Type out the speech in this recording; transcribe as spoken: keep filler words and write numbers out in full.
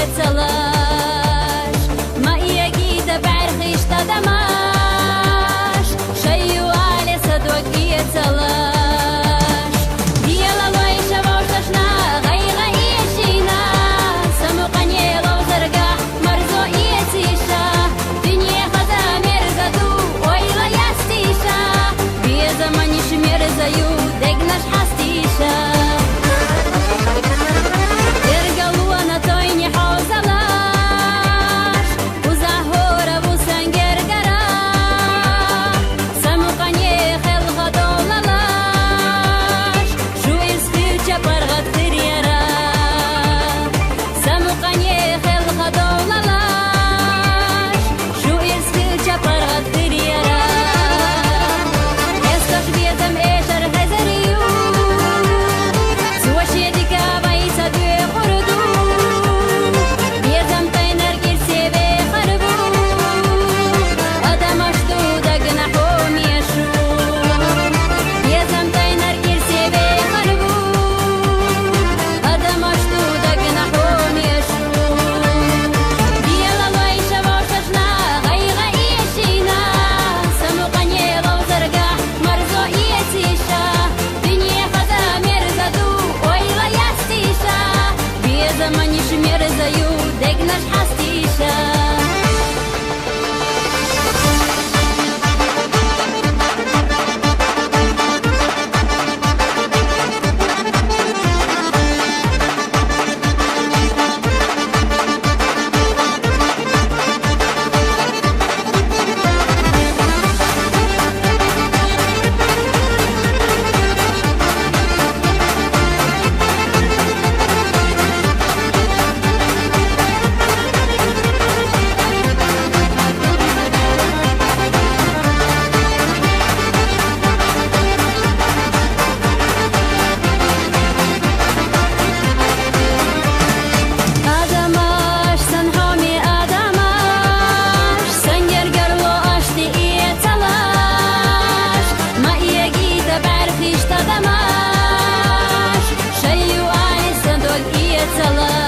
эцалаш, ма иегида бӀархиш тадамаш, шайю алеса дог эцалаш. Диялалой шававшашна гъайгъа эшина, самукъане лавзарга марзо эциша, дуьне хаза мерза ду, ойла ястиша, беза маниш мерзаю, дегнаш хьастиша. Эргалуана тойни хьозалаш, узахора вусан гергара, самукъане хелха долалаш, шу ирс хилча паргъат хиряра. Самукъане хелха долалаш, шу ирс хилча паргъат хиряра. Эскаш безам эшар хезарию, цо шедика вайса дуьхурду. Безам тайнар кирсе вехарву, адамаш ду дагна хомешу. Безам тайнар кирсе вехарву, адамаш ду дагна хомешу. Диялалой шававшашна гъайгъа эшина, самукъане лавзарга марзо эциша, дуьне хаза мерза ду, ойла ястиша, беза маниш мерзаю, дегнаш хьастиша. Адамаш, сан хьоме адамаш, сан гергарло ашти эцалаш, ма иегида бӀархиш тадамаш, шайю алиса дог эцалаш.